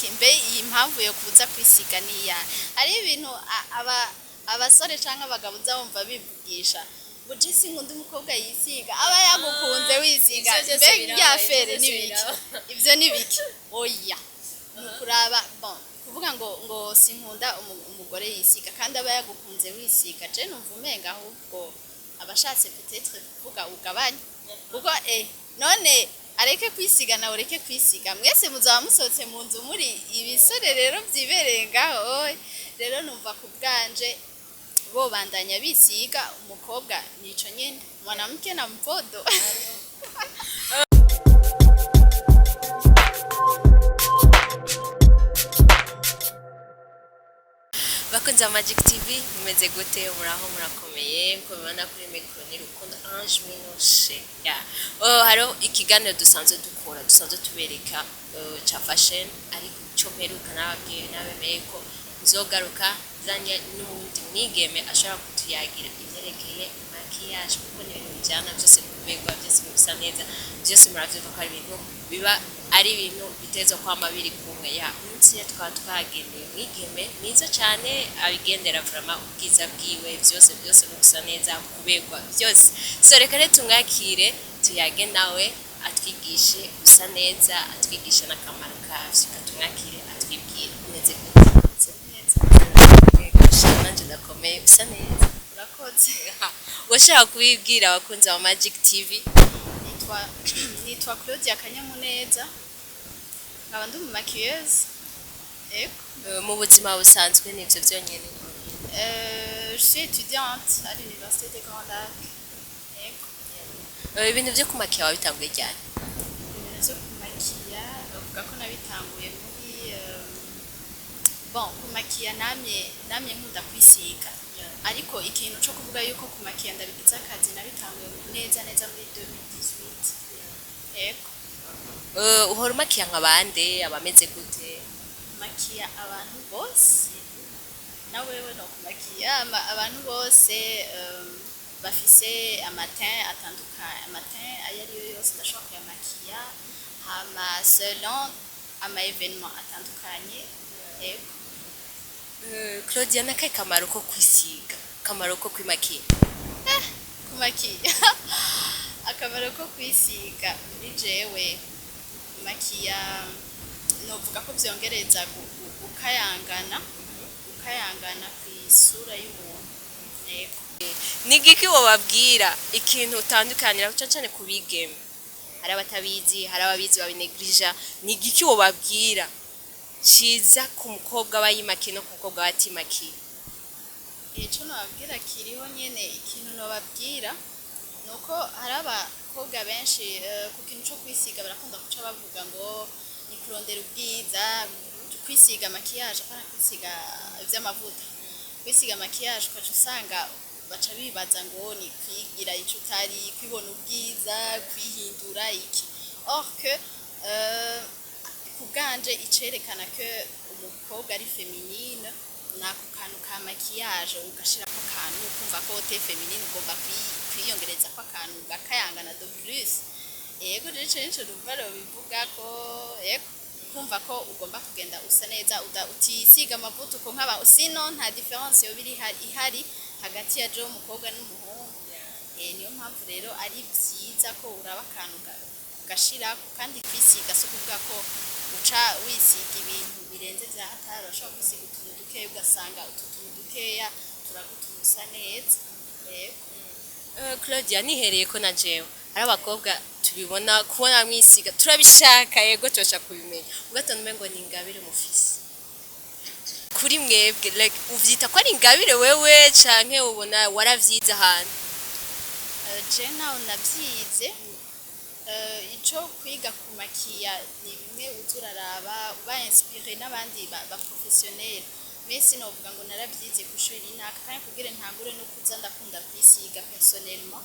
Iki mbe iyi mpamvu yo kuza kwisiga ni iyahe? Hariho ibintu abasore canke abagabo uza wumva bivugisha ngo je sinkunda umukobwa yisiga, aba yagukunze wisiga. Ivyo vyose mbe biraba, rya ivyo fere vyose ni biki? biraba. Ivyo ni biki? Oya, ni ukuraba. Bon, kuvuga ngo sinkunda umugore yisiga kandi aba yagukunze wisiga, je numva umenga ahubwo abashatse peut-être kuvuga ugabanye, kuko none areke kwisiga nawe ureke kwisiga, mwese muzaba musohotse mu nzu muri ibisore rero vyibereye ngaho. Oye, rero numva ku bwanje bobandanya bisiga. Umukobwa nico nyene, mwanamke na mpodo. Bakunzi ba Magic TV, mumeze gute? Muraho, murakomeye? Nkuko mubibona kuri micro ni Rukundo Ange Minouche. Yeah. Oh, hariho ikiganiro dusanzwe dukora, dusanzwe tubereka ca fashion, ariko ico mperuka nababwiye, nabemeye ko nzogaruka nzanye n'uwundi mwigeme ashobora kutuyagira ivyerekeye maquillage, kuko ni ibintu bijana byose, kuberwa byose, bisa neza byose. Muravyumva ko ari ibintu biba ari ibintu bitezwa kwama biri kumwe. Ya umunsi rero twaba twagendeye umwigeme mwiza cane, abigendera vraiment ubwiza bwiwe byose byose, no gusa neza, kuberwa byose. So reka rero tumwakire, tuyage nawe, atwigishe gusa neza, atwigishe n'akamaro kavyo. Reka tumwakire atwibwire. Umeze gute? Neza. Yego, sha, nanje ndakomeye, usa neza. Urakoze. Washaka kubibwira abakunzi ba Magic TV? Nitwa Claudia Kanyamuneza, nkaba ndi umu maquilleuse, yego. Mu buzima busanzwe nivyo vyonyene? Je suis étudiante à l'université des Grands Lacs, yego. Ibintu vyo kumakiya wabitanguye ryari? Ibintu vyo kumakiya bavuga ko nabitanguye muri bon, kumakiya namye nkunda kwisiga, ariko ikintu co kuvuga yuko kumakiya ndabigize akazi, nabitanguye neza neza muri 2018, yego. Uhora umakiya nka bande, abameze gute? Makiya abantu bose, na wewe no kumakiya abantu bose bafise ama teint atandukanye. Ama teint ayo ariyo yose ndashobora kuyamakiya, hama selon ama événement atandukanye, yego. Claudia, nakahe kamaro ko kwisiga, kamaro ko kwimakiya? Kumakiya, akamaro ko kwisiga kuri jewe, kumakiya novuga ko vyongereza gukayangana kw'isura y'umuntu, yego. Ni igiki wobabwira, ikintu utandukanira cane cane ku bigeme? Hari abatabizi, hari ababizi babinegirija. Ni igiki wobabwira ciza ku mukobwa aba yimakiye no ku mukobwa aba atimakiye? Ico nobabwira kiriho nyene. Ikintu nobabwira nuko hari abakobwa benshi ku kintu co kwisiga barakunda guca bavuga ngo ni kurondera ubwiza, kwisiga maquillage, apana kwisiga ivy'amavuta, kwisiga maquillage, ukaca usanga baca bibaza ngo ni kwigira ico utari, kwibona ubwiza, kwihindura iki, or que ku bwanje icerekana ko umukobwa ari féminine nako kantu ka maquillage, ugashirako akantu ukumva ko t'es féminine, ugomba kwiyongerezako akantu ugakayangana de plus. Yego, rero ico nico numva nobivuga ko, yego, kumva ko ugomba kugenda usa neza, utisiga amavuta uko nk'aba, sinon nta différence yoba iri ihari hagati ya jewe umukobwa n'umuhungu. Niyo mpamvu rero ari vyiza ko uraba akantu ugashirako. Kandi kwisiga si ukuvuga ko uca wisiga ibintu birenze vya hatari. Urashobora kwisiga utuntu dukeya, ugasanga utu tuntu dukeya turagutuma usa neza, yego. Claudia, nihereye ko na jewe hari abakobwa tubibona, kubona mwisiga turabishaka, yego, turashaka kubimenya, ugatanga umengo ni ingabire mufise. Kuri mwebwe, like, uvyita ko ari ingabire wewe, canke ubona waravyize ahantu? Je naho navyize. Ico kwiga kumakiya ni bimwe uza uraraba, uba inspiré n'abandi ba professionnel, mais sinovuga ngo naravyize kw'ishuri rinaka. Kandi kugira ntangure no kuza ndakunda kwisiga personnellement,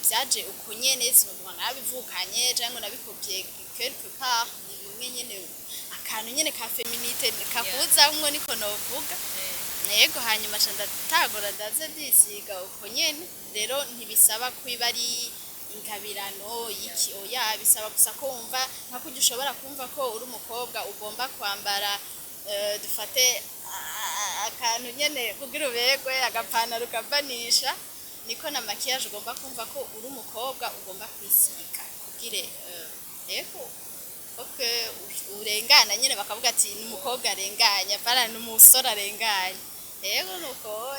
vyaje uko nyene. Sinovuga narabivukanye canke ngo nabikopye quelque part. Ni bimwe nyene, akantu nyene ka féminité kakuzamwo, niko novuga, yego. Hanyuma ca ndatangura ndaza ndisiga uko nyene. Rero ntibisaba ko iba ari Ingabirano y'iki? Oya, bisaba gusa ko wumva nka kurya ushobora kumva ko uri umukobwa ugomba kwambara, dufate akantu nyene kugira uberwe, agapantaro ukavanisha, niko na maquillage ugomba kumva ko uri umukobwa ugomba kwisiga kugira ego ok urengana nyene, bakavuga ati ni umukobwa arenganye, apana ni umusore arenganye. Ego, nuko.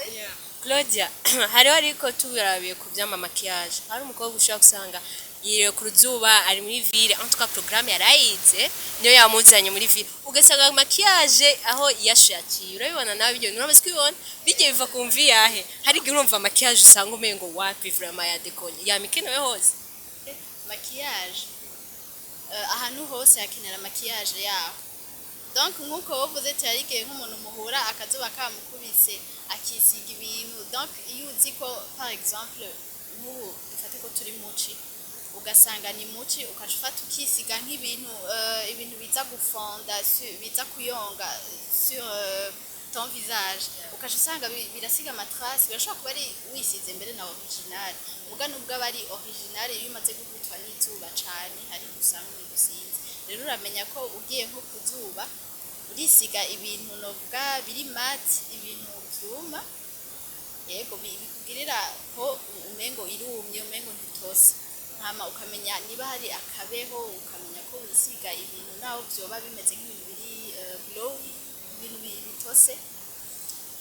Claudia, hariho, ariko tubirabiye ku vy'ama maquillage, hari umukobwa ushobora gusanga yiriwe ku ruzuba, ari muri ville, en tout cas programme yarayize niyo yamuzanye muri ville, ugasanga maquillage aho yashakiye. Urabibona nawe ibyo bintu, uramaze kubibona bijye biva ku mvi yahe? Hari igihe urumva maquillage usanga umengo wapi, vraiment yadekonye, yamikenewe hose. Maquillage, ahantu hose hakenera maquillage yaho. Donc nk'uko wovuze ati hari igihe nk'umuntu muhura akazuba kamukubise akisiga ibintu. Donc iyo uzi ko, par exemple, nk'ubu dufate ko turi muci, ugasanga ni muci, ukaca ufata ukisiga nk'ibintu ibintu biza gufonda biza kuyonga sur ton visage, ukaca usanga birasiga ama traces. Birashobora kuba ari wisize mbere na original, muga nubwo aba ari original, iyo umaze gukubitwa n'izuba cane hari usanga umengo sinzi. Rero uramenya ko ugiye nko ku zuba urisiga ibintu novuga biri mat, ibintu vyuma, yego, bikugirira ko umengo irumye, umengo ntitose. Hama ukamenya niba hari akabeho, ukamenya ko wisiga ibintu naho vyoba bimeze nk'ibintu biri glowy, ibintu bitose,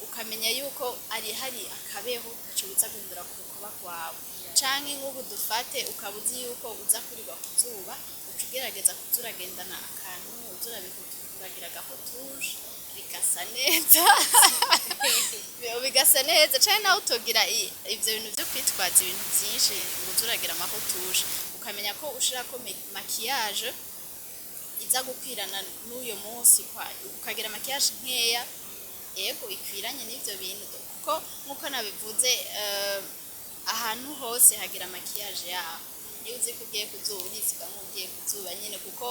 ukamenya yuko ari hari akabeho gaca uza guhindura ku rukoba rwawe. Canke nk'ubu dufate ukaba uzi yuko uza kurirwa ku zuba, uca ugerageza kuza uragendana akantu uza uragira agahotushe bigasa neza, bigasa neza. Canke nawe utogira ivyo bintu vyo kwitwaza ibintu vyinshi ngo uze uragira ama retouches, ukamenya ko ushirako maquillage iza gukwirana n'uyo munsi, ukagira maquillage nkeya, yego, ikwiranye n'ivyo bintu. Kuko nk'uko nabivuze, ahantu hose hagira maquillage yaho. Niba uzi ko ugiye kuzuba, urisiga nk'ugiye kuzuba nyene, kuko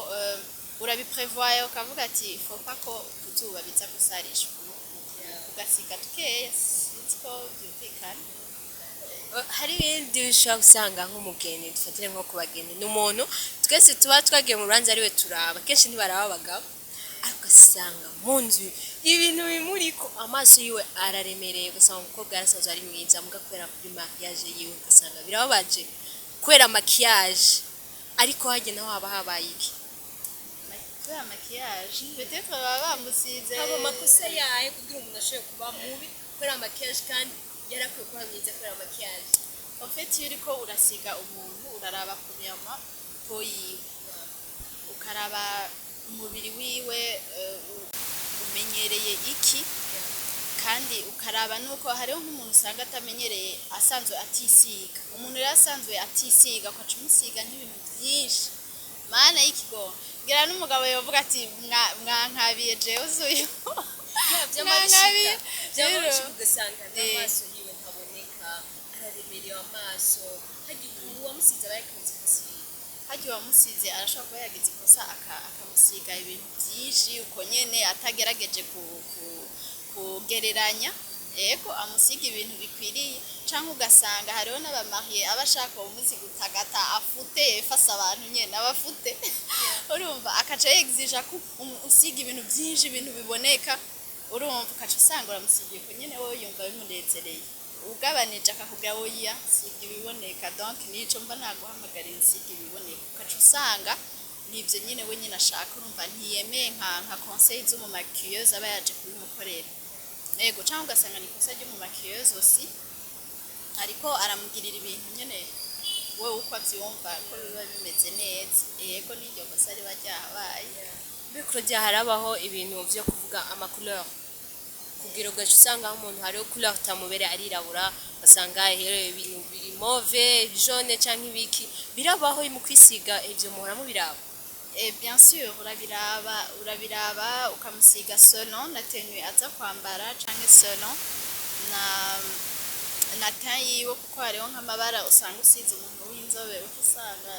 urabiprevoya, ukavuga ati faut pas ko kuzuba biza gusarisha, ugasiga dukeya. Sinzi ko vyumvikana. Hari ibindi ushobora gusanga nk'umugeni, dufatire nko ku bageni, ni umuntu twese tuba twagiye mu rubanza ariwe turaba kenshi, ntibaraba abagabo, ariko ugasanga mu nzu ibintu bimuriko, amaso yiwe araremereye, ugasanga umukobwa yarasanzwe ari mwiza, muga kubera kuri maquillage yiwe ugasanga birababaje kubera maquillage. Ariko harya naho haba habaye iki? Kubera maquillage, peut-être baba bamusize. Haba amakosa yahe kugira umuntu ashobore kuba mubi kubera maquillage kandi yarakwiye kuba mwiza kubera maquillage? En fait, iyo uriko urasiga umuntu, uraraba premièrement peau yiwe, ukaraba umubiri wiwe, umenyereye iki, kandi ukaraba nuko hariho nk'umuntu usanga atamenyereye, asanzwe atisiga. Umuntu rero asanzwe atisiga, ukaca umusiga nk'ibintu byinshi, mana y'ikigo, ngira n'umugabo yovuga ati mwankabiye jewe uzuye. Mwankabiye. Byamabishika ugasanga n'amaso yiwe ntaboneka, araremerewe amaso. Hagiye uwamusize aba yakoze ikosa. Harya uwamusize arashobora kuba yagize ikosa, akamusiga ibintu byinshi uko nyene, atagerageje kugereranya, ego, amusiga ibintu bikwiriye. Canke ugasanga hariho n'aba mariés aba ashaka uwo munsi gutagata, afute efasa abantu nyene abafute, urumva, akaca yexija ko usiga ibintu byinshi, ibintu biboneka, urumva, ukaca usanga uramusigiye uko nyene, wowe yumva bimunezereye, ugabanije akakubwira oya, siga ibiboneka. Donc nico mba naguhamagarira, nsiga ibiboneka, ukaca usanga nivyo nyene we nyene ashaka. Urumva, ntiyemeye nka conseil z'umu maquilleuse aba yaje kubimukorera, yego. Canke ugasanga ni ikosa ry'umu maquilleuse aussi, ariko aramugirira ibintu nyene wewe uko avyumva ko biba bimeze neza. Yego, n'iryo kosa riba ryahabaye. Mbe Claudia, harabaho ibintu vyo kuvuga ama couleur, kugira ugaca usanga aho umuntu hariho couleur itamubere, arirabura, ugasanga herewe ibintu biri mauve, jaune canke ibiki. Birabaho mu kwisiga ivyo, muhora mubiraba? Eh, bien sûr, urabiraba, urabiraba, ukamusiga selon na tenue aza kwambara canke selon na teint yiwe, kuko hariho nk'amabara usanga usize umuntu w'inzobe uca usanga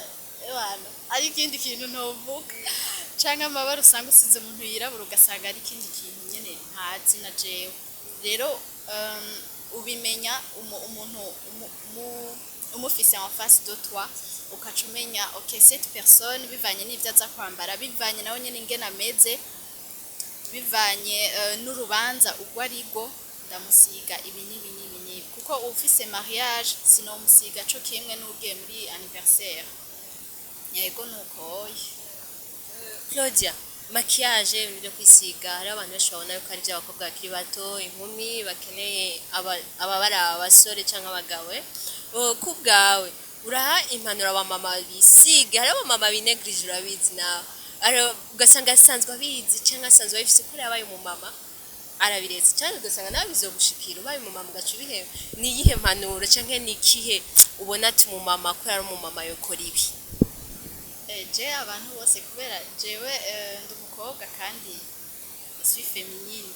ebana ari ikindi kintu ntovuga, canke amabara usanga usize umuntu yirabura ugasanga ari ikindi kintu nyene ntazi na jewe. Rero ubimenya umuntu Umufise en face de toi, ukaca umenya: ok, cette personne, bivanye n'ivyo aza kwambara, bivanye nawe nyene ingene ameze, bivanye n'urubanza urwo arirwo, ndamusiga ibi n'ibi n'ibi n'ibi. Kuko ufise mariage sinomusiga co kimwe n'ugiye muri anniversaire. Yego, nuko oya. Claudia, maquillage, ibintu byo kwisiga, hariho abantu benshi babona yuko ari iby'abakobwa bakiri bato, inkumi bakeneye ababara abasore cyangwa abagabo. Ku bwawe, uraha impanuro abamama bisiga? Hariho abamama binegirije, urabizi nawe. Ugasanga asanzwe abizi cyangwa asanzwe abifise, ko yabaye umumama arabiretse, cyangwa ugasanga nawe bizogushikira ubaye umumama ugaca ubiheba. Ni iyihe mpanuro cyangwa ni ikihe ubona ati umumama ko yari umumama yokora ibi? Je abantu bose, kubera jewe ndi umukobwa kandi suis féminine.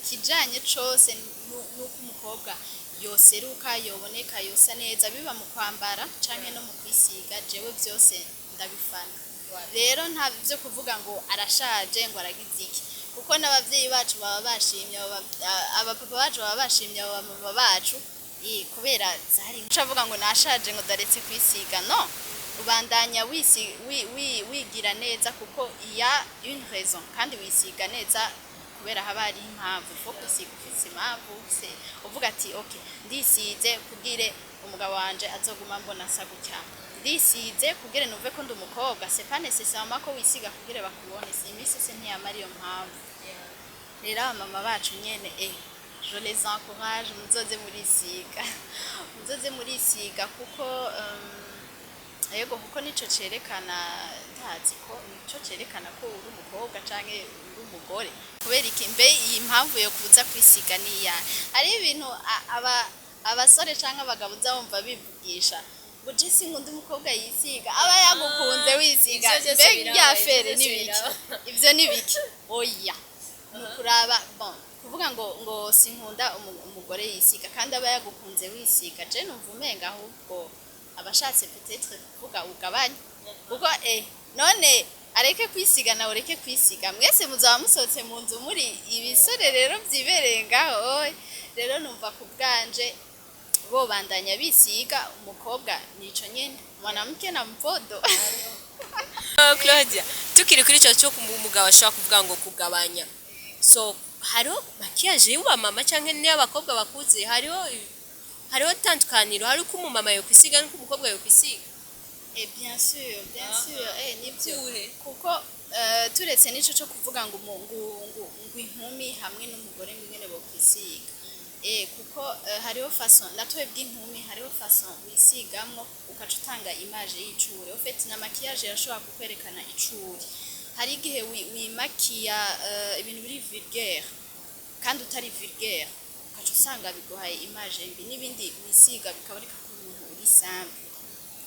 Ikijanye cose nuko umukobwa yoseruka, yoboneka, yosa neza, biba mu kwambara canke no mu kwisiga, jewe vyose ndabifana. Rero nta vyo kuvuga ngo arashaje, ngo aragize iki, kuko n'abavyeyi bacu baba bashimye, abapapa bacu baba bashimye abo bamama bacu. Kubera zari avuga ngo nashaje, ngo ndaretse kwisiga. No ubandanya wigira neza kuko il y a une raison, kandi wisiga neza kubera haba hari impamvu. Faut kwisiga ufise impamvu, ufise uvuga ati: ok, ndisize kubwire umugabo wanje azoguma mbona asa gutya, ndisize kugira numve ko ndi umukobwa. C'est pas nécessairement ko wisiga kugira bakubone. Si imisi se ntiyamara iyo mpamvu. Rero abamama bacu nyene, je les encourage: muzoze murisiga, muzoze murisiga, kuko yego, kuko nico cerekana, ndazi ko nico cerekana ko uri umukobwa canke uri umugore. Kubera iki? Mbe iyi mpamvu yo kuza kwisiga niya? Hariho ibintu abasore canke abagabo uza wumva bivugisha ngo: je sinkunda umukobwa yisiga. Aba yagukunze wisiga. Ivyo vyose Mbe biraba, rya ivyo fere vyose ni biki? biraba. Ivyo ni biki? Oya, ni ukuraba. Bon, kuvuga ngo sinkunda umugore yisiga kandi aba yagukunze wisiga, je numva umenga ahubwo abashatse peut-être kuvuga ugabanye, kuko none areke kwisiga nawe ureke kwisiga, mwese muzaba musohotse mu nzu muri ibisore rero vyibereye ngaho. Oye, rero numva ku bwanje bobandanya bisiga. Umukobwa nico nyene, mwanamke na mpodo. Claudia, tukiri kuri icyo cyo umugabo ashobora kuvuga ngo kugabanya, so hariho maquillage y'abamama cyangwa n'iy'abakobwa bakuze, hariho tandukaniro? Hari uko umumama yokwisiga n'uko umukobwa yokwisiga? Bien sûr, bien sûr, nibyo. Uhe? Kuko turetse n'ico co kuvuga ngo ngo inkumi hamwe n'umugore ngo ingene bokwisiga. Kuko hariho façon, na twebwe inkumi hariho façon wisigamwo ukaca utanga image y'icure. Au fait, na maquillage irashobora kukwerekana icure. Hari igihe wimakiya ibintu biri vulgaire kandi utari vulgaire, ukaca usanga biguhaye image mbi, n'ibindi wisiga bikaboneka ko umuntu uri simple.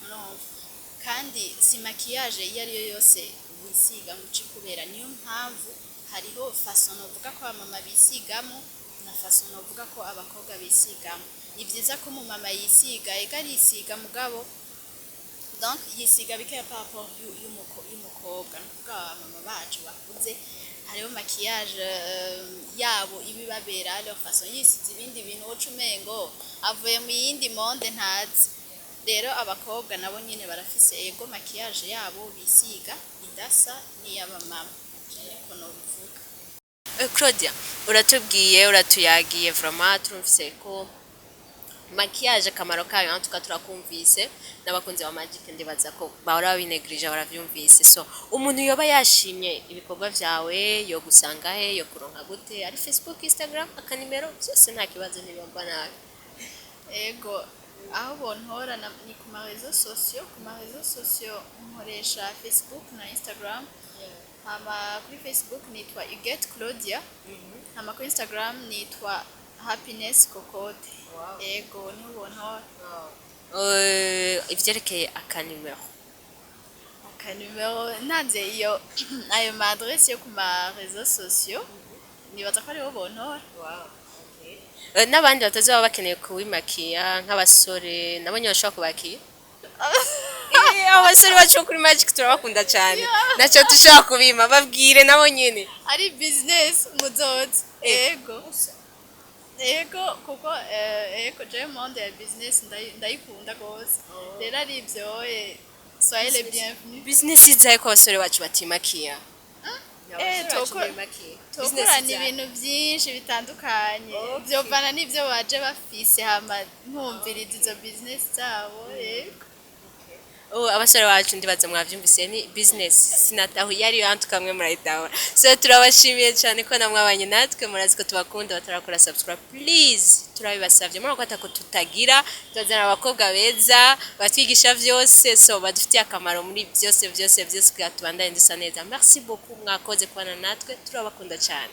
Urumva? Kandi si maquillage iyo ari yo yose wisiga ngo uce kubera. Niyo mpamvu hariho façon novuga ko abamama bisigamo na façon novuga ko abakobwa bisigamo. Ni vyiza ko umumama yisiga, ega arisiga, mugabo donc yisiga bikeya par rapport y'umukobwa. Ni ukuvuga abamama bacu bakuze hariho maquillage yabo ibibabera, leur façon. Yisize ibindi bintu woca umengo avuye mu yindi monde ntazi. Rero abakobwa nabo nyene barafise, ego, maquillage yabo bisiga idasa n'iy'abamama. Je niko nobivuga. Claudia, uratubwiye, uratuyagiye, vraiment turumvise ko maquillage akamaro kayo, en tout cas turakumvise, n'abakunzi ba Magic ndibaza ko bahora babinegrije baravyumvise. So umuntu yoba yashimye ibikorwa vyawe yo gusanga he, yo kuronka gute? Ari Facebook, Instagram, akanimero, byose nta kibazo, ntibagwa nabi. Ego, aho bontora ni ku ma réseaux sociaux. Ku ma réseaux sociaux nkoresha Facebook na Instagram. Hama kuri Facebook nitwa Huguette Claudia, hama kuri Instagram nitwa Happiness Cocotte. Ego, niho bontora. Ivyerekeye akanimero? Akanimero, ntanze iyo ayo ma adresse yo ku ma réseaux sociaux, nibaza ko ariho bontora. N'abandi batazoba bakeneye kuwimakiya nk'abasore, nabo nyene bashobora kubakira. Abasore bacu bo kuri Magic turabakunda cyane, nacyo dushobora kubima. Babwire nabo nyene. Ari business, muzoza. Ego. Ego, kuko ego, jewe monde ya business ndayikunda gose. Rero ari ivyo, soyez les bienvenus. Business izaye ko abasore bacu batimakiya? Tokorana ibintu byinshi bitandukanye, byovana n'ibyo baje bafise, hama nkumviriza izo business zabo, yego. Oh, abasore bacu, ndibaza mwavyumvise, ni business sinatahu yari yo kamwe murayitahura. So turabashimiye cyane ko namwabanye natwe. Murazi ko tubakunda. Batarakora subscribe, please, turabibasavye. Murako atako tutagira, tuzazana abakobwa beza batwigisha vyose, so badufitiye akamaro muri byose byose byose, kugira tubandanye dusa neza. Merci beaucoup, mwakoze kubana natwe, turabakunda cyane.